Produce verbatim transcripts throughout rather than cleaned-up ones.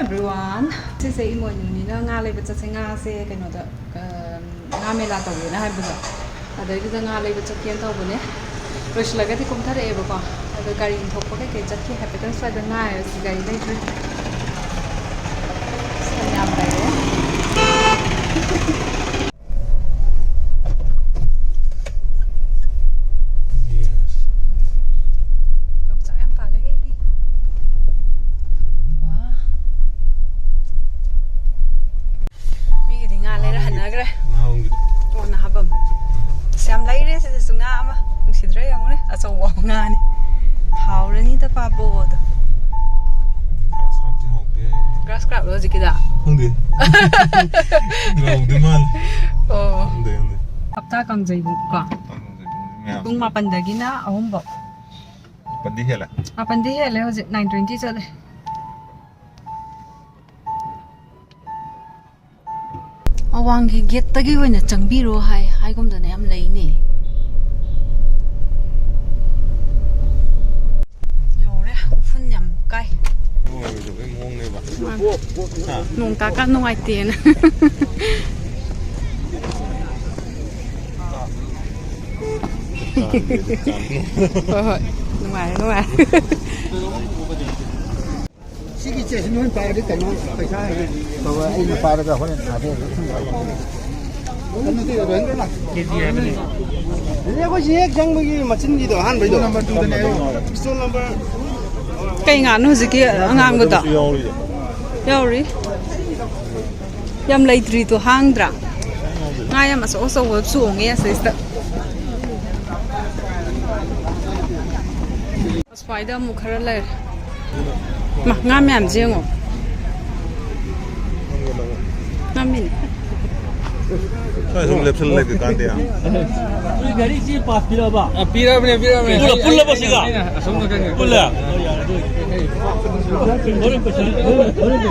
Everyone, ꯁꯤꯁꯦ ꯏꯃꯣꯏꯅꯨꯅꯤꯅ ꯉꯥ ꯂꯩꯕ ꯆꯠꯁꯦ꯫ ꯉꯥꯁꯦ ꯀꯩꯅꯣꯗ, ꯑꯝ, ꯉꯥ ꯃꯦꯂꯥ ꯇꯧꯒꯦꯅ ꯍꯥꯏꯕꯗꯣ, ꯑꯗꯩꯗꯨꯗ ꯉꯥ ꯂꯩꯕ ꯆꯠꯀꯦꯅ ꯇꯧꯕꯅꯦ꯫ ꯂꯣꯏꯁꯤꯜꯂꯒꯗꯤ ꯀꯨꯝꯊꯔꯛꯑꯦꯕꯀꯣ꯫ ꯑꯗꯣ ꯒꯥꯔꯤ ꯊꯣꯛꯄ ꯀꯩꯀꯩ ꯆꯠꯀꯦ ꯍꯥꯏꯐꯦꯠꯇꯪ ꯁ꯭ꯋꯥꯏꯗ ꯉꯥꯏꯔꯁꯤ, ꯒꯥꯔꯤ ꯂꯩꯇ꯭ꯔꯦ꯫ ꯁꯟ ꯌꯥꯝ ꯂꯩꯔꯦ꯫ ꯌꯣꯡꯆꯥꯛ ꯌꯥꯝ ꯄꯥꯜꯂꯦ ꯑꯩꯒꯤ꯫ ꯋꯥ꯫ ꯃꯤꯒꯤꯗꯤ ꯉꯥ ꯂꯩꯔ ꯍꯟꯅꯈ꯭ꯔꯦ꯫ ꯅꯍꯥꯟꯒꯤꯗꯣ꯫ ꯑꯣ, ꯅꯍꯥꯕꯝ꯫ ꯑꯁ, ꯌꯥꯝ ꯂꯩꯔꯦ ꯁꯤꯗꯁꯨ ꯉꯥ ꯑꯃ꯫ ꯅꯨꯡꯁꯤꯗ꯭ꯔꯥ ꯌꯦꯡꯉꯨꯅꯦ, ꯑꯆꯧꯕ ꯉꯥꯅꯤ꯫ ꯍꯥꯎꯔꯅꯤꯗ ꯄꯥꯕꯣꯗꯣ꯫ Grass carpꯇꯤ ꯍꯥꯎꯇꯦ꯫ Grass carpꯂꯣ ꯍꯧꯖꯤꯛꯀꯤꯗ? ꯈꯪꯗꯦ꯫ ꯉꯥꯎꯗꯣꯏ ꯃꯥꯜꯂꯦ꯫ ꯑꯣ꯫ ꯈꯪꯗꯦ, ꯈꯪꯗꯦ꯫ ꯍꯞꯇꯥ ꯀꯥꯡꯖꯩꯕꯨꯡ ꯀꯣ꯫ ꯈꯪꯗꯦ, ꯃꯌꯥꯝ꯫ ꯄꯨꯡ ꯃꯥꯄꯟꯗꯒꯤꯅ ꯑꯍꯨꯝ ꯐꯥꯎ꯫ ꯃꯥꯄꯟꯗꯤ ꯍꯦꯜꯂꯦ꯫ ꯃꯥꯄꯟꯗꯤ ꯍꯦꯜꯂꯦ ꯍꯧꯖꯤꯛ, nine twenty ꯆꯠꯂꯦ꯫ ꯑꯋꯥꯡꯒꯤ gateꯇꯒꯤ ꯑꯣꯏꯅ ꯆꯪꯕꯤꯔꯣ ꯍꯥꯏ, ꯍꯥꯏꯒꯨꯝꯗꯅ ꯌꯥꯝ ꯂꯩꯅꯦ꯫ ꯌꯧꯔꯦ, ꯎꯐꯨꯟ ꯌꯥꯝ ꯀꯥꯏ꯫ ꯅꯨꯡꯉꯥꯏꯔꯣꯏꯗꯕꯩ ꯃꯑꯣꯡꯅꯦꯕ꯫ ꯃꯥꯅꯦ꯫ ꯍꯥ? ꯅꯣꯡ ꯇꯥꯀꯥꯟ ꯅꯨꯡꯉꯥꯏꯇꯦꯅ꯫ ꯍꯣꯏ, ꯍꯣꯏ꯫ ꯅꯨꯡꯉꯥꯏꯔꯦ, ꯅꯨꯡꯉꯥꯏꯔꯦ꯫ ꯁꯤꯒꯤ ꯆꯦꯁꯤ ꯅꯣꯏ ꯄꯥꯏꯔꯗꯤ ꯀꯩꯅꯣ ꯄꯩꯁꯥ ꯍꯦꯛ ꯇꯧꯔ ꯑꯩꯅ ꯄꯥꯏꯔꯒ ꯍꯣꯔꯦꯟ ꯊꯥꯗꯣꯛꯑꯒ ꯊꯝꯖꯔꯒꯦ꯫ ꯀꯩꯅꯣꯗꯤ ꯔꯣꯍꯦꯟꯗ꯭ꯔꯅ? ꯀꯦꯖꯤ ꯍꯥꯏꯕꯅꯤ꯫ ꯑꯗꯨꯗꯤ ꯑꯩꯈꯣꯏ ꯁꯤ ꯍꯦꯛ ꯆꯪꯕꯒꯤ ꯃꯆꯤꯟꯒꯤꯗꯣ ꯑꯍꯥꯟꯕꯩꯗꯣ꯫ ꯅꯝꯕꯔ ꯇꯨꯗꯅꯦ ꯍꯥꯏꯌꯣ꯫ Stall number꯫ ꯀꯩ ꯉꯥꯅꯣ ꯍꯧꯖꯤꯛꯀꯤ ꯑꯉꯥꯡꯕꯗꯣ? ꯌꯥꯎꯔꯤ꯫ ꯌꯥꯎꯔꯤ꯫ ꯌꯥꯝ ꯂꯩꯇ꯭ꯔꯤꯗꯣ ꯍꯥꯡꯗ꯭ꯔꯥ? ꯉꯥ ꯌꯥꯝ ꯑꯆꯧ ꯑꯆꯧꯕ ꯆꯣꯡꯉꯦ ꯑꯁꯤꯁꯤꯗ꯫ ꯑꯁ꯭ꯋꯥꯏꯗ ꯑꯃꯨꯛ ꯈꯔ ꯂꯩꯔꯦ꯫ ꯃꯥ, ꯉꯥ ꯃꯌꯥꯝꯁꯦ ꯌꯦꯡꯉꯣ꯫ ꯉꯥꯃꯤꯅꯦ꯫ ꯁ꯭ꯋꯥꯏ ꯁꯨꯝ ꯂꯦꯞꯁꯜꯂ ꯂꯩꯕ ꯀꯥꯟꯗꯦ꯫ ꯅꯣꯏ ꯒꯥꯔꯤꯁꯤ ꯄꯥꯁ ꯄꯤꯔꯛꯑꯕ? ꯑ, ꯄꯤꯔꯛꯑꯕꯅꯦ, ꯄꯤꯔꯛꯑꯕꯅꯦ꯫ ꯄꯨꯜꯂ-, ꯄꯨꯜꯂꯕꯣ ꯁꯤꯒ? ꯑꯩꯅ ꯑꯁꯣꯝ ꯅꯥꯀꯟꯒꯤ꯫ ꯄꯨꯜꯂꯦ? ꯍꯣꯔꯦꯟ ꯄꯩꯁꯥ, ꯍꯣꯔꯦꯟ, ꯍꯣꯔꯦꯟ꯫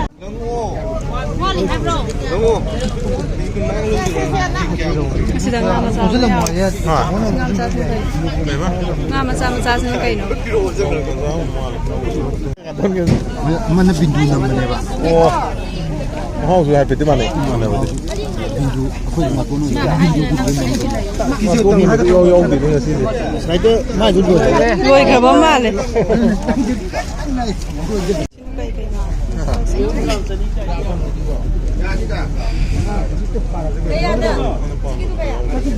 ꯑꯁꯤꯗ ꯉꯥ ꯃꯆꯥ ꯑꯃ ꯌꯥꯎꯔꯦ꯫ ꯍꯥ? ꯉꯥ ꯃꯆꯥꯁꯤꯅ ꯀꯩꯅꯣ? ꯀꯩꯕ? ꯉꯥ ꯃꯆꯥ ꯃꯆꯥꯁꯤꯅ ꯀꯩꯅꯣ? ꯑꯃꯅ ꯕꯤꯟꯗꯨ ꯅꯝꯕꯅꯦꯕ꯫ ꯑꯣ꯫ ꯃꯍꯥꯎꯁꯨ ꯍꯥꯏꯐꯦꯠꯇꯤ ꯃꯥꯟꯅꯩ꯫ ꯃꯥꯟꯅꯕꯗꯤ꯫ ꯕꯤꯟꯗꯨ, ꯑꯩꯈꯣꯏ ꯃꯇꯣꯟ ꯑꯣꯏꯅ ꯕꯤꯟꯗꯨ ꯒꯨꯝꯕ ꯅꯝꯕꯅꯦ꯫ ꯃꯇꯣꯟ ꯍꯥꯏꯕꯗꯤ ꯏꯌꯥꯎ ꯌꯥꯎꯗꯦꯅꯦ ꯉꯁꯤꯗꯤ꯫ ꯉꯁꯥꯏꯗ ꯃꯥꯏꯗꯨ ꯂꯣꯏꯈ꯭ꯔꯦ꯫ ꯂꯣꯏꯈ꯭ꯔꯕ ꯃꯥꯜꯂꯦ꯫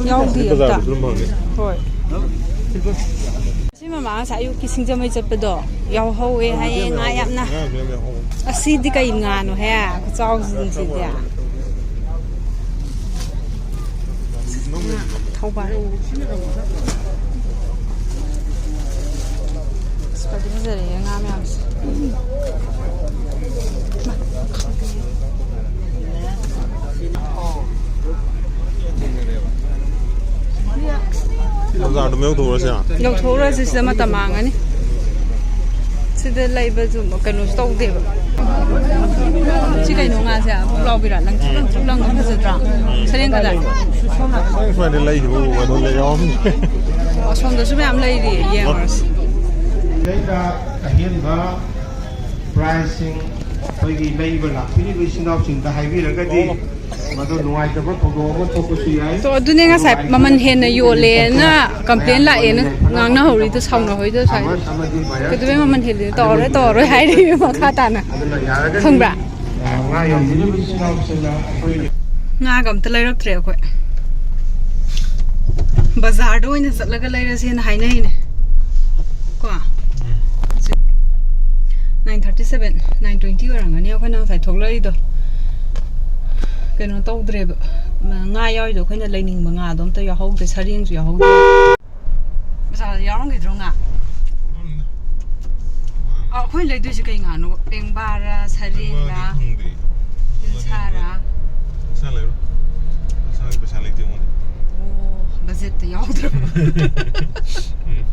ꯌꯥꯎꯗꯦ ꯑꯝꯇ꯫ ꯕꯖꯥꯔꯗꯁꯨ ꯑꯗꯨꯝ ꯐꯪꯉꯦ꯫ ꯍꯣꯏ꯫ ꯁꯤ ꯃꯃꯥ ꯉꯁꯥꯏ ꯑꯌꯨꯛꯀꯤ ꯁꯤꯡꯖꯃꯩ ꯆꯠꯄꯗꯣ ꯌꯥꯎꯍꯧꯋꯦ ꯍꯥꯏꯌꯦ, ꯉꯥ ꯌꯥꯝꯅ꯫ ꯉꯥ ꯃꯌꯥꯝ ꯌꯥꯎꯍꯧꯋꯦ꯫ ꯑꯁꯤꯗꯤ ꯀꯩ ꯉꯥꯅꯣꯍꯦ? ꯈꯨꯆꯥꯎꯁꯤꯡꯁꯤꯗꯤ꯫ ꯊꯧꯕꯥꯜ꯫ ꯑꯁ, ꯐꯗꯤ ꯐꯖꯔꯦꯍꯦ ꯉꯥ ꯃꯌꯥꯝꯁꯦ꯫ ꯕꯖꯥꯔꯗꯨꯝ ꯌꯧꯊꯣꯛꯎꯔꯁꯤꯔ? ꯌꯧꯊꯣꯛꯎꯔꯁꯤ, ꯁꯤꯗ ꯃꯇꯝ ꯃꯥꯡꯉꯅꯤ꯫ ꯁꯤꯗ ꯂꯩꯕꯁꯨ ꯀꯩꯅꯣꯁꯨ ꯇꯧꯗꯦꯕ꯫ ꯁꯤ ꯀꯩꯅꯣ ꯉꯥꯁꯦ? ꯄꯨꯛꯂꯥꯎꯕꯤꯔꯥ? ꯂꯪꯇ꯭ꯔꯤꯛ ꯂꯪꯇ꯭ꯔꯤꯛ ꯂꯪꯉ ꯐꯖꯗ꯭ꯔꯥ? ꯁꯔꯦꯡ ꯀꯗꯥꯏ? ꯁ꯭ꯋꯥꯏꯗ ꯂꯩꯈꯤꯕ ꯀꯩꯅꯣ ꯂꯩ ꯌꯥꯎꯔꯝꯅꯤ꯫ ꯑꯁꯣꯝꯗꯁꯨ ꯃꯌꯥꯝ ꯂꯩꯔꯤ, ꯌꯦꯡꯉꯨꯔꯁꯤ꯫ ꯁꯤꯗꯩꯗ ꯑꯍꯦꯟꯕ ꯄ꯭ꯔꯥꯏꯖꯁꯤꯡ ꯑꯩꯈꯣꯏꯒꯤ ꯂꯩꯕ ꯂꯥꯛꯄꯤꯔꯤꯕ ꯏꯆꯤꯟ ꯏꯅꯥꯎꯁꯤꯡꯗ ꯍꯥꯏꯕꯤꯔꯒꯗꯤ ꯃꯗꯨ ꯅꯨꯡꯉꯥꯏꯇꯕ ꯊꯧꯗꯣꯛ ꯑꯃ ꯊꯣꯛꯄꯁꯨ ꯌꯥꯏ꯫ ꯇꯣ, ꯑꯗꯨꯅꯦ ꯉꯁꯥꯏ ꯃꯃꯜ ꯍꯦꯟꯅ ꯌꯣꯜꯂꯦꯅ ꯀꯝꯄ꯭ꯂꯦꯟ ꯂꯥꯛꯑꯦꯅ ꯉꯥꯡꯅꯍꯧꯔꯤꯗꯣ, ꯁꯥꯎꯅꯍꯧꯔꯤꯗꯣ ꯁ꯭ꯋꯥꯏꯗ꯫ ꯀꯩꯗꯧꯕꯩ ꯃꯃꯜ ꯍꯦꯜꯂꯤꯅꯣ? ꯇꯧꯔꯔꯣꯏ, ꯇꯧꯔꯔꯣꯏ ꯍꯥꯏꯔꯤ ꯃꯈꯥ ꯇꯥꯅ꯫ ꯑꯗꯨꯅ ꯌꯥꯔꯒꯗꯤ, ꯈꯪꯕ꯭ꯔꯥ? ꯑ, ꯉꯥ ꯌꯣꯟꯕꯤꯔꯤꯕ ꯏꯆꯤꯟ ꯏꯅꯥꯎꯁꯤꯡꯅ ꯑꯩꯈꯣꯏꯒꯤ ꯉꯥꯒ ꯑꯝꯇ ꯂꯩꯔꯛꯇ꯭ꯔꯦ ꯑꯩꯈꯣꯏ꯫ ꯕꯖꯥꯔꯗ ꯑꯣꯏꯅ ꯆꯠꯂꯒ ꯂꯩꯔꯁꯦꯅ ꯍꯥꯏꯅꯩꯅꯦ꯫ ꯀꯣ? ꯍꯧꯖꯤꯛ nine thirty seven, nine twenty ꯑꯣꯏꯔꯝꯒꯅꯤ ꯑꯩꯈꯣꯏꯅ ꯉꯁꯥꯏ ꯊꯣꯛꯂꯛꯏꯗꯣ꯫ ꯀꯩꯅꯣ ꯇꯧꯗ꯭ꯔꯦꯕ꯫ ꯉꯥ ꯌꯥꯎꯔꯤꯗꯣ ꯑꯩꯈꯣꯏꯅ ꯂꯩꯅꯤꯡꯕ ꯉꯥꯗꯣ ꯑꯝꯇ ꯌꯥꯎꯍꯧꯗ꯭ꯔꯦ, ꯁꯔꯦꯡꯁꯨ ꯌꯥꯎꯍꯧꯗ꯭ꯔꯦ꯫ ꯕꯖꯥꯔꯗ ꯌꯥꯎꯔꯝꯈꯤꯗ꯭ꯔꯣ ꯉꯥ? ꯑ, ꯑꯩꯈꯣꯏ ꯂꯩꯗꯣꯏꯁꯦ ꯀꯩ ꯉꯥꯅꯣ? ꯄꯦꯡꯕꯥꯔꯥ, ꯁꯔꯦꯡꯂꯥ, ꯄꯦꯡꯕꯥꯗꯤ ꯐꯪꯗꯦ꯫ ꯏꯜꯁꯥꯔꯥ? ꯏꯁꯥ ꯂꯩꯔꯣ? ꯏꯁꯥꯒꯤ ꯄꯩꯁꯥ ꯂꯩꯇꯦ ꯑꯩꯉꯣꯟꯗ꯫ ꯑꯣ, ꯕꯖꯦꯠꯇ ꯌꯥꯎꯗ꯭ꯔꯕ꯫ ꯎꯝ꯫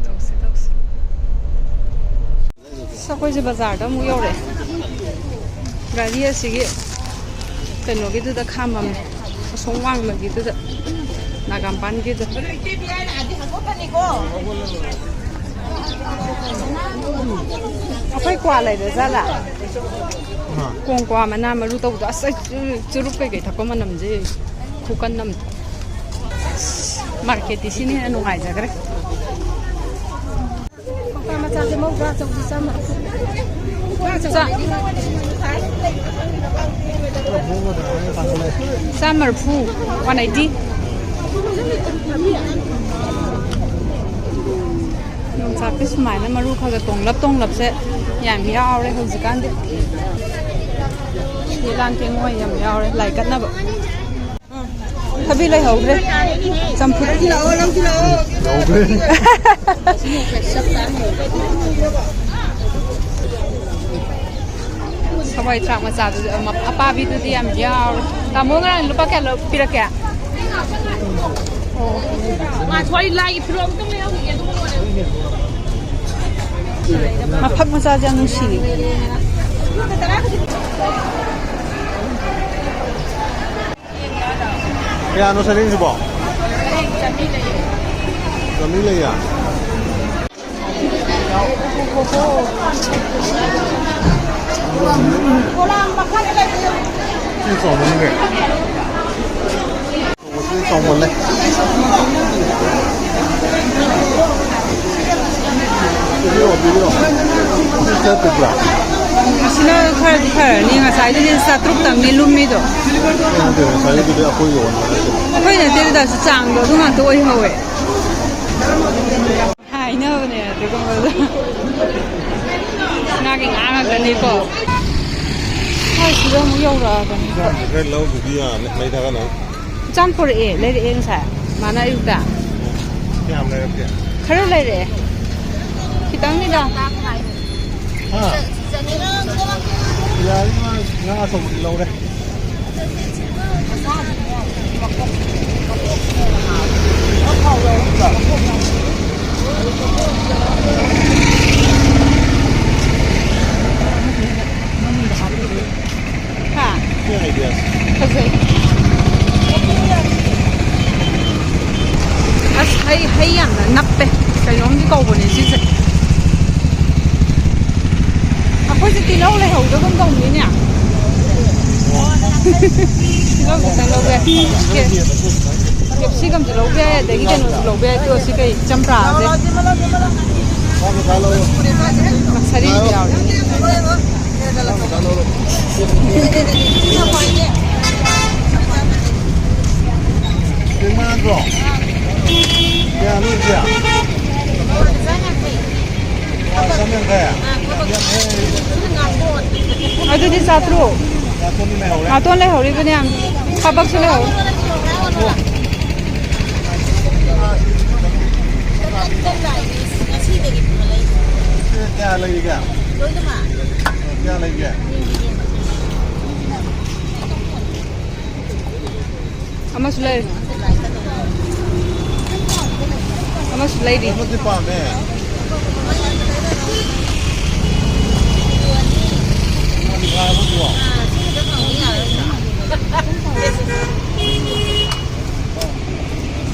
ꯇꯧꯁꯤ, ꯇꯧꯁꯤ꯫ ꯑꯁ, ꯑꯩꯈꯣꯏꯁꯦ ꯕꯖꯥꯔꯗ ꯑꯃꯨꯛ ꯌꯧꯔꯛꯑꯦ꯫ ꯒꯥꯔꯤ ꯑꯁꯤꯒꯤ ꯀꯩꯅꯣꯒꯤꯗꯨꯗ ꯈꯥꯝꯃꯝꯃꯦ, ꯑꯁꯣꯝ ꯋꯥꯡꯃꯒꯤꯗꯨꯗ, ꯅꯥꯒꯥꯝꯄꯥꯟꯒꯤꯗꯨ꯫ ꯑꯩꯈꯣꯏ ꯀ꯭ꯋꯥ ꯂꯩꯔ ꯖꯥꯠꯂꯥ? ꯀꯣꯡ ꯀ꯭ꯋꯥ ꯃꯅꯥ ꯃꯔꯨ ꯇꯧꯕꯗꯣ꯫ ꯑꯁ, ꯑꯩ ꯆꯨ-, ꯆꯨꯔꯨꯞ ꯀꯩꯀꯩ ꯊꯛꯄ ꯃꯅꯝꯁꯦ ꯈꯨꯀꯟ ꯑꯃ꯫ ꯃꯥꯔꯀꯦꯠꯇꯤ ꯁꯤꯅ ꯍꯦꯟꯅ ꯅꯨꯡꯉꯥꯏꯖꯈ꯭ꯔꯦ꯫ ꯀꯧꯇꯥ ꯃꯆꯥꯁꯦ ꯃꯧꯗ꯭ꯔꯥ, ꯑꯆꯧꯕꯁꯦ ꯆꯥꯝꯃ꯫ ꯆꯥ-, ꯆꯥꯝꯃ ꯃꯔꯤꯐꯨ, one eighty꯫ ꯌꯣꯡꯆꯥꯛꯇꯤ ꯁꯨꯃꯥꯏꯅ ꯃꯔꯨ ꯈꯔ ꯈꯔ ꯇꯣꯡꯂꯞ ꯇꯣꯡꯂꯞꯁꯦ ꯌꯥꯝ ꯌꯥꯎꯔꯦ ꯍꯧꯖꯤꯛꯀꯥꯟꯗꯤ꯫ ꯁꯤ ꯂꯥꯟ ꯀꯦꯡꯉꯣꯏ ꯌꯥꯝ ꯌꯥꯎꯔꯦ ꯂꯥꯏ ꯀꯠꯅꯕ꯫ ꯊꯕꯤ ꯂꯩꯍꯧꯗ꯭ꯔꯦ꯫ ꯆꯝꯐꯨꯠ꯫ ꯂꯧꯈ꯭ꯔꯦ꯫ ꯍꯋꯥꯏ ꯊ꯭ꯔꯥꯛ ꯃꯆꯥꯗꯨꯗꯤ, ꯑꯃ, ꯑꯄꯥꯕꯤꯗꯨꯗꯤ ꯌꯥꯝ ꯌꯥꯎꯔꯦ꯫ ꯇꯥꯃꯣ, ꯉꯔꯥꯡ ꯂꯨꯄꯥ ꯀꯌꯥ ꯂꯧ-, ꯄꯤꯔꯛꯀꯦ? ꯑꯣ꯫ ꯃꯥ ꯁ꯭ꯋꯥꯏ ꯂꯥꯏꯒꯤ ꯐꯤꯔꯣꯜ ꯑꯝꯇ ꯂꯩꯍꯧꯈꯤꯒꯦ, ꯑꯗꯨꯒ ꯂꯣꯏꯔꯦ꯫ ꯃꯐꯛ ꯃꯆꯥꯁꯦ ꯌꯥꯝ ꯅꯨꯡꯁꯤꯌꯦ꯫ ꯀꯌꯥꯅꯣ ꯁꯔꯦꯡꯁꯤꯕꯣ? ꯆꯥꯃꯔꯤ ꯂꯩꯌꯦ? ꯁꯤ ꯆꯥꯎꯃꯟꯈ꯭ꯔꯦ꯫ ꯁꯤ ꯆꯥꯎꯃꯜꯂꯦ꯫ ꯄꯤꯕꯤꯔꯛꯑꯣ, ꯄꯤꯕꯤꯔꯛꯑꯣ꯫ ꯁꯤ ꯈꯔ ꯄꯤꯛꯄ꯭ꯔꯥ? ꯑꯁꯤꯅ ꯈꯔꯗꯤ ꯐꯔꯅꯤ꯫ ꯉꯁꯥꯏꯗꯨꯗꯤ ꯆꯥꯇ꯭ꯔꯨꯛꯇꯪꯅꯤ ꯂꯨꯝꯃꯤꯗꯣ꯫ ꯅꯠꯇꯦ, ꯉꯁꯥꯏꯒꯤꯗꯨꯗꯤ ꯑꯩꯈꯣꯏꯒꯤ ꯑꯣꯏꯅ ꯅꯠꯇꯦ꯫ ꯑꯩꯈꯣꯏ ꯅꯠꯇꯦ, ꯑꯗꯨ ꯇꯥꯔꯁꯨ ꯆꯥꯡꯗꯣ ꯑꯗꯨ ꯉꯥꯛꯇ ꯑꯣꯏꯍꯧꯋꯦ꯫ ꯍꯥꯏꯅꯕꯅꯦ ꯑꯗꯨꯒꯨꯝꯕꯗꯣ꯫ ꯉꯥꯒꯤ ꯉꯥ ꯉꯥꯛꯇꯅꯤꯀꯣ꯫ ꯍꯣꯏ, ꯁꯤꯗ ꯑꯃꯨꯛ ꯌꯧꯔꯛꯑꯕꯅꯤ꯫ ꯈꯔ ꯂꯧꯗꯗꯤ ꯌꯥꯔꯅꯤ, ꯃꯩ ꯊꯥꯒꯠꯅꯕ꯫ ꯏꯆꯥꯟ ꯄꯨꯔꯛꯑꯦ, ꯂꯩꯔꯛꯑꯦ ꯉꯁꯥꯏ꯫ ꯃꯥꯅ ꯑꯌꯨꯛꯇ꯫ ꯀꯌꯥꯝ ꯂꯩꯔꯛꯀꯦ? ꯈꯔ ꯂꯩꯔꯛꯑꯦ꯫ ꯈꯤꯇꯪꯅꯤꯗ꯫ ꯍꯥ? ꯌꯥꯔꯤ ꯉꯥ, ꯉꯥ ꯑꯆꯧꯕꯗꯤ ꯂꯧꯔꯦ꯫ ꯍꯥ? ꯁꯤ ꯍꯥꯏꯗꯤ ꯍꯩ, ꯍꯩ ꯌꯥꯝꯅ ꯅꯞꯄꯦ꯫ ꯀꯩꯅꯣꯝꯗꯤ ꯀꯧꯕꯅꯦ ꯁꯤꯁꯦ꯫ ꯑꯩꯈꯣꯏꯁꯦ ꯇꯤꯜꯍꯧ ꯂꯩꯍꯧꯗꯒꯨꯝ ꯇꯧꯅꯤꯅꯦ꯫ ꯇꯤꯜꯍꯧ ꯈꯤꯇꯪ ꯂꯧꯕ ꯌꯥꯏ꯫ ꯀꯦ-, ꯀꯦꯞꯁꯤꯀꯝꯁꯨ ꯂꯧꯕ ꯌꯥꯏ, ꯑꯗꯒꯤ ꯀꯩꯅꯣꯁꯨ ꯂꯧꯕ ꯌꯥꯏ꯫ ꯑꯗꯣ ꯁꯤ ꯀꯩ, ꯆꯝꯄ꯭ꯔꯥꯁꯦ꯫ ꯁꯔꯤꯁꯨ ꯌꯥꯎꯔꯤ꯫ ꯀꯦꯛ ꯃꯥꯟꯗ꯭ꯔꯣ? ꯀꯌꯥꯅꯣ ꯏꯆꯦ? ꯆꯥꯝ ꯌꯥꯡꯈꯩ? ꯑꯗꯨꯗꯤ ꯆꯥꯇ꯭ꯔꯨꯛ꯫ ꯉꯥꯇꯣꯟꯗꯤ ꯂꯩꯍꯧꯔꯦ? ꯉꯥꯇꯣꯟ ꯂꯩꯍꯧꯔꯤꯕꯅꯦ ꯌꯥꯝ꯫ ꯊꯕꯛꯁꯨ ꯂꯩꯍꯧꯔꯤ꯫ ꯀꯌꯥ ꯂꯩꯔꯤꯒꯦ? ꯀꯌꯥ ꯂꯩꯒꯦ? ꯑꯃꯁꯨ ꯂꯩꯔꯤ꯫ ꯑꯃꯁꯨ ꯂꯩꯔꯤ꯫ ꯑꯃꯗꯤ ꯄꯥꯝꯃꯦ꯫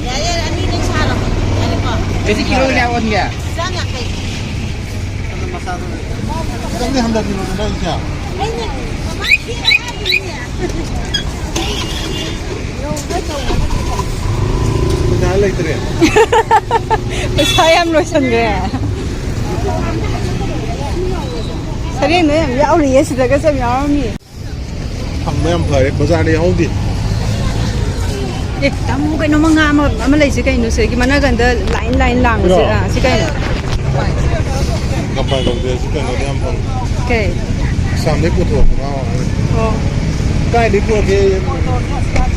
ꯌꯥꯔꯦ, ꯌꯥꯔꯦ, ꯑꯅꯤ ꯑꯗꯨꯝ ꯁꯥꯔꯣ꯫ ꯌꯥꯔꯦꯀꯣ? ꯀꯦꯖꯤ ꯀꯤꯂꯣ ꯀꯌꯥ ꯑꯣꯟꯒꯦ? ꯆꯥꯝ ꯌꯥꯡꯈꯩ꯫ ꯈꯤꯇꯪꯗꯤ ꯍꯟꯊꯕꯤꯔꯣꯗꯅ ꯑꯩꯁꯦ꯫ ꯑꯩꯅ ꯃꯃꯥ ꯁꯤ ꯍꯥꯏꯔꯤꯅꯦ꯫ ꯄꯩꯁꯥ ꯂꯩꯇ꯭ꯔꯦ꯫ ꯄꯩꯁꯥ ꯌꯥꯝ ꯂꯣꯏꯁꯟꯈ꯭ꯔꯦ꯫ ꯁꯔꯦꯡꯗꯣ ꯌꯥꯝ ꯌꯥꯎꯔꯤꯌꯦ, ꯁꯤꯗꯒꯁꯨ ꯌꯥꯝ ꯌꯥꯎꯔꯝꯃꯤ꯫ ꯐꯪꯕ ꯌꯥꯝ ꯐꯔꯦ, ꯕꯖꯥꯔꯗ ꯌꯥꯎꯍꯧꯗꯦ꯫ ꯑꯦ, ꯇꯥꯃꯣ, ꯀꯩꯅꯣꯃ ꯉꯥ ꯑꯃ, ꯑꯃ ꯂꯩꯁꯦ ꯀꯩꯅꯣ, ꯁꯤꯗꯒꯤ ꯃꯅꯥꯒꯟꯗ line line ꯂꯥꯡꯕꯁꯦ꯫ ꯁꯤꯔꯣ? ꯑꯥ, ꯁꯤ ꯀꯩꯅꯣ? ꯀꯝꯄꯥꯏ ꯀꯧꯗꯦ, ꯁꯤ ꯀꯩꯅꯣꯗꯤ ꯌꯥꯝ ꯐꯪꯉꯤ꯫ ꯀꯩ? ꯑꯁꯥꯝꯗꯩ ꯄꯨꯊꯣꯔꯛꯄ ꯉꯥ ꯑꯣꯏꯔꯝꯒꯅꯤ꯫ ꯑꯣ꯫ ꯀꯥꯏꯗꯩ ꯄꯨꯔꯛꯀꯦ?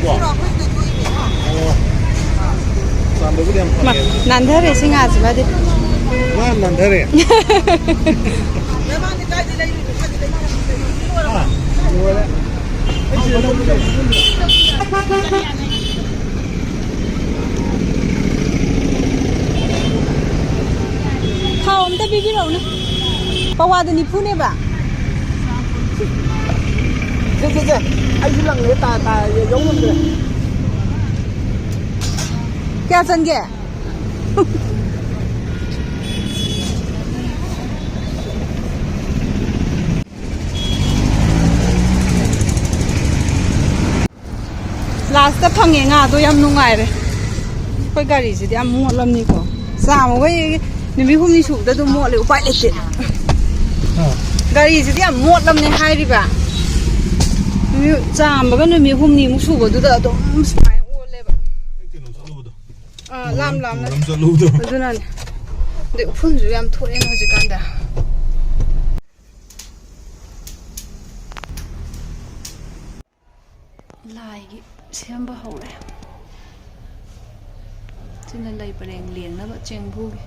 ꯀꯣ? ꯑꯣ꯫ ꯑꯁꯥꯝꯗꯕꯨꯗꯤ ꯌꯥꯝ ꯃꯥ, ꯐꯪꯉꯦ꯫ ꯅꯥꯟꯊꯔꯦ ꯁꯤ ꯉꯥꯁꯤꯃꯗꯤ꯫ ꯉꯥ ꯅꯥꯟꯊꯔꯦ? ꯊꯥꯎ ꯑꯝꯇ ꯄꯤꯕꯤꯔꯛꯎꯅꯦ꯫ ꯄꯋꯥꯗ ꯅꯤꯐꯨꯅꯦꯕ꯫ ꯁꯦ, ꯁꯦ, ꯁꯦ꯫ ꯑꯩꯁꯨ ꯂꯪꯉꯦ, ꯇꯥ-, ꯇꯥ-, ꯌꯧ ꯉꯝꯗ꯭ꯔꯦ꯫ ꯀꯌꯥ ꯆꯟꯒꯦ? ꯂꯥꯁꯇ ꯐꯪꯉꯦ ꯉꯥꯗꯣ, ꯌꯥꯝ ꯅꯨꯡꯉꯥꯏꯔꯦ꯫ ꯑꯩꯈꯣꯏ ꯒꯥꯔꯤꯁꯤꯗꯤ ꯌꯥꯝ ꯃꯣꯠꯂꯝꯅꯤꯀꯣ꯫ ꯆꯥꯝꯃꯈꯣꯏ ꯅꯨꯃꯤꯠ ꯍꯨꯝꯅꯤ ꯁꯨꯕꯗ ꯑꯗꯨꯝ ꯃꯣꯠꯂꯦ, ꯎꯄꯥꯏ ꯂꯩꯇꯦ꯫ ꯒꯥꯔꯤꯁꯤꯗꯤ ꯌꯥꯝ ꯃꯣꯠꯂꯝꯅꯦ ꯍꯥꯏꯔꯤꯕ꯫ ꯅꯨꯃꯤꯠ, ꯆꯥꯝꯕꯒ ꯅꯨꯃꯤꯠ ꯍꯨꯝꯅꯤꯃꯨꯛ ꯁꯨꯕꯗꯨꯗ ꯑꯗꯨꯝ ꯁꯨꯃꯥꯏꯅ ꯑꯣꯜꯂꯦꯕ꯫ ꯑꯥ, ꯂꯥꯝ ꯂꯥꯝꯅ꯫ ꯑꯗꯨꯅꯅꯦ꯫ ꯑꯗꯩ ꯎꯐꯨꯟꯁꯨ ꯌꯥꯝ ꯊꯣꯛꯑꯦꯅ ꯍꯧꯖꯤꯛꯀꯥꯟꯗ꯫ ꯂꯥꯏꯒꯤ ꯁꯦꯝꯕ ꯍꯧꯔꯦ꯫ ꯁꯤꯅ ꯂꯩ ꯄꯔꯦꯡ ꯂꯦꯡꯅꯕ ꯆꯦꯡꯕꯨꯒꯤ꯫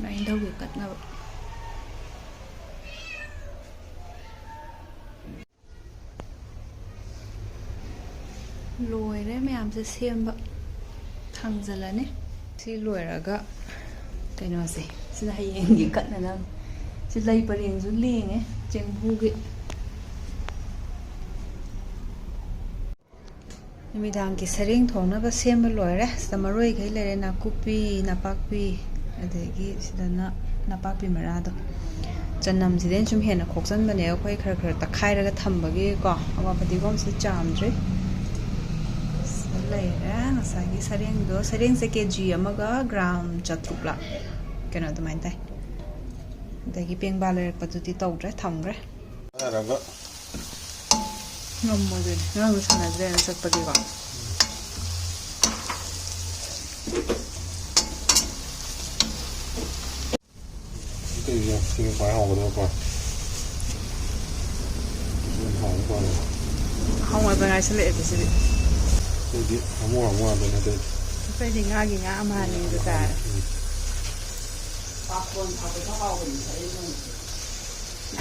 ꯂꯥꯏꯅꯤꯡꯊꯧꯒꯤ ꯀꯠꯅꯕ꯫ ꯂꯣꯏꯔꯦ ꯃꯌꯥꯝꯁꯦ ꯁꯦꯝꯕ꯫ ꯊꯥꯡꯖꯜꯂꯅꯤ꯫ ꯁꯤ ꯂꯣꯏꯔꯒ ꯀꯩꯅꯣꯁꯦ, ꯁꯤꯅ ꯍꯌꯦꯡꯒꯤ ꯀꯠꯅꯅꯕ꯫ ꯁꯤ ꯂꯩ ꯄꯔꯦꯡꯁꯨ ꯂꯦꯡꯉꯦ ꯆꯦꯡꯕꯨꯒꯤ꯫ ꯅꯨꯃꯤꯗꯥꯡꯒꯤ ꯁꯔꯦꯡ ꯊꯣꯡꯅꯕ ꯁꯦꯝꯕ ꯂꯣꯏꯔꯦ꯫ ꯁꯤꯗ ꯃꯔꯣꯏꯈꯩ ꯂꯩꯔꯦ, ꯅꯥꯀꯨꯞꯄꯤ, ꯅꯄꯥꯛꯄꯤ, ꯑꯗꯒꯤ ꯁꯤꯗꯅ ꯅꯄꯥꯛꯄꯤ ꯃꯔꯥꯗꯣ꯫ ꯆꯅꯝꯁꯤꯗꯩꯅ ꯁꯨꯝ ꯍꯦꯟꯅ ꯈꯣꯛꯆꯟꯕꯅꯦ ꯑꯩꯈꯣꯏ ꯈꯔ ꯈꯔ ꯇꯛꯈꯥꯏꯔꯒ ꯊꯝꯕꯒꯤꯀꯣ꯫ ꯑꯋꯥ ꯐꯗꯤꯒꯣꯝꯁꯦ ꯆꯥꯝꯗ꯭ꯔꯤ꯫ ꯁꯤꯗ ꯂꯩꯔꯦ ꯉꯁꯥꯏꯒꯤ ꯁꯔꯦꯡꯗꯣ꯫ ꯁꯔꯦꯡꯁꯦ ꯀꯦ ꯖꯤ ꯑꯃꯒ ꯒ꯭ꯔꯥꯝ ꯆꯥꯇ꯭ꯔꯨꯛꯂ ꯀꯩꯅꯣ ꯑꯗꯨꯃꯥꯏꯅ ꯇꯥꯏ꯫ ꯑꯗꯒꯤ ꯄꯦꯡꯕꯥ ꯂꯩꯔꯛꯄꯗꯨꯗꯤ ꯇꯧꯗ꯭ꯔꯦ, ꯊꯝꯈ꯭ꯔꯦ꯫ ꯍꯥꯏꯔꯒ ꯉꯝꯃꯣꯏꯗꯣꯏꯅꯦ꯫ ꯉꯔꯥꯡꯁꯨ ꯁꯥꯟꯅꯗ꯭ꯔꯦꯅ ꯆꯠꯄꯒꯤꯀꯣ꯫ ꯀꯩꯅꯣ ꯁꯤꯅ ꯈ꯭ꯋꯥꯏ ꯍꯥꯎꯒꯗꯕ part꯫ ꯁꯤꯅ ꯍꯥꯎꯕ part꯫ ꯍꯥꯎꯅꯕ ꯉꯥꯏꯁꯜꯂꯛꯑꯦꯕ ꯁꯤꯗꯤ꯫ ꯑꯇꯩꯗꯤ ꯍꯥꯃꯨ ꯍꯥꯃꯨ ꯉꯥꯛꯇꯅꯦ ꯑꯇꯩꯗꯤ꯫ ꯑꯩꯈꯣꯏꯗꯤ ꯉꯥꯒꯤ ꯉꯥ ꯑꯃ ꯑꯅꯤꯗꯨ ꯇꯥꯔꯦ꯫ ꯎꯝ꯫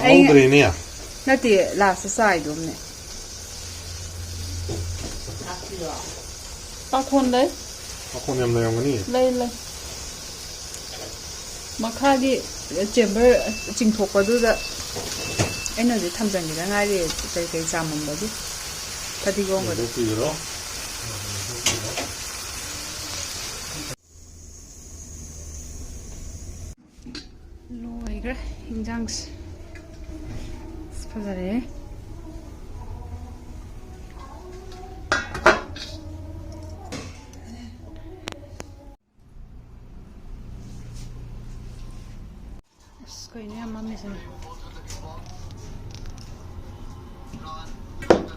ꯑꯩ ꯉ-, ꯍꯥꯎꯗ꯭ꯔꯦꯅꯦ꯫ ꯅꯠꯇꯦ, last ꯆꯥꯏꯗꯨꯝꯅꯦ꯫ ꯄꯥꯈꯣꯟ ꯂꯩ꯫ ꯄꯥꯈꯣꯟ ꯌꯥꯝ ꯂꯩꯔꯝꯒꯅꯤ꯫ ꯂꯩ, ꯂꯩ꯫ ꯃꯈꯥꯒꯤ chamber ꯆꯤꯡꯊꯣꯛꯄꯗꯨꯗ ꯑꯩꯅ ꯍꯧꯖꯤꯛ ꯊꯝꯖꯟꯈꯤꯗ ꯉꯥꯏꯔꯤ, ꯀꯩ ꯀꯩ ꯆꯥꯝꯃꯝꯕꯒꯤ ꯐꯗꯤꯒꯣꯝꯒꯗꯣ꯫ ꯂꯧꯊꯣꯛꯄꯤꯔꯣ꯫ ꯏꯟꯖꯥꯡꯁꯦ꯫ ꯑꯁ, ꯐꯖꯔꯦ꯫ ꯑꯁ, ꯀꯩꯅꯣ ꯌꯥꯝ ꯃꯝꯃꯤꯁꯤꯅ꯫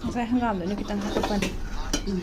ꯉꯁꯥꯏ ꯍꯪꯒꯥꯝꯗꯨꯅ ꯈꯤꯇꯪ ꯍꯥꯞꯄꯛꯄꯅꯤ꯫ ꯎꯝ꯫